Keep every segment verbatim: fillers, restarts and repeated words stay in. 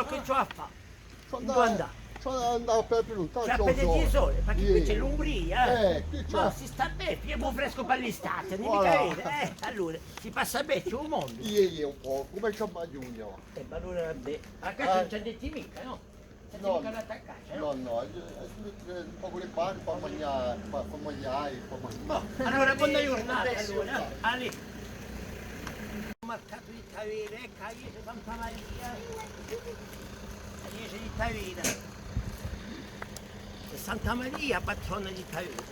Chì ci hè à fà? Induve andà? Ci andava per più lontanu. Ci hè appena di sole, perchè quì ci hè l'umbria, eh. Eh, quì ci hè. Ma si stà bè, più frescu per l'estate, ùn hè micca vera, eh. Allora, si passa bè, ci hè u mondu. Iè, iè, un pocu, cum'è ci hè à ghjunghje. Eh, ma allora, bè, a caccia ùn ci hè dettu micca, nò? Nò, nò, eh, eh, un pocu di pane, pà manghjà, pà, pà manghjà, pà manghjà. Bò, allora, bona ghjurnata, allora, eh. Allez. Mercatu di Tavera, eccu, a ghjesgia di Santa Maria. A ghjesgia di Tavera. Hè Santa Maria, patrona di Tavera.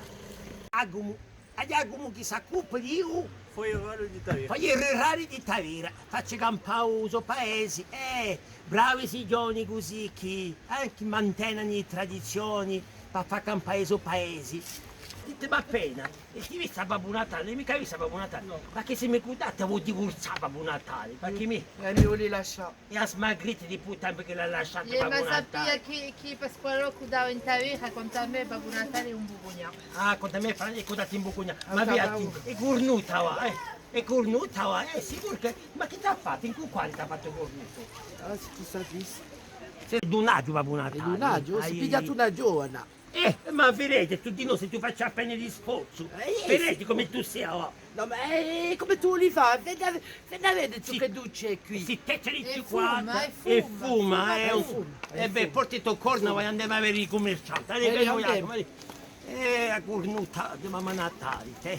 Ghjacumu, hè Ghjacumu chì s'occupa di u... Fà i rurali di Tavera. Fà i rurali di Tavera. Face campà u so paesi. Eh, bravi sti ghjovani cusì chì, eh, chì mantenenu i tradizioni pà fà campà u so paesi. Ditemi appena. È ti vista Babbu Natale? Micca vista Babbu Natale? Nò. Ma chì si mi cuntate, vò divurzà Babbu Natale, perchè mi... Eh, mi voli lascià. È a smagrita di putana perchè l'hà lasciata Babbu Natale. Iè, ma sapia chì, chì Pasquale Roccu dava in Tavera, quant'à mè Babbu Natale hè un bucugnà. Ah, quant'à mè Fran-, hè cuntate in bucugnà. Ma via, hè curnuta, và, eh. Hè curnuta, và, eh, sicuru chì, ma chì t'hà fattu? In cù quale t'hà fattu curnutu? Ah, sì, chì sà chì. Hè un aghju Babbu Natale. Hè un aghju? S'hè pigliatu una ghjovana. Eh, ma viditi, tù di noi, s'è tù faci appena di sforzu. Eh, viditi cum'è tù sì, oh. Nò, ma, eh, cumu tù voli fà? Vedi, vedi, vedi ciò chì tù ci hè quì. Si teccia di ciucculata è fuma, eh. È bè, porta i to corna, vai, andemu à veda i cummercianti. Allez, andemu. Eh, a curnuta di Mamma Natale, tè.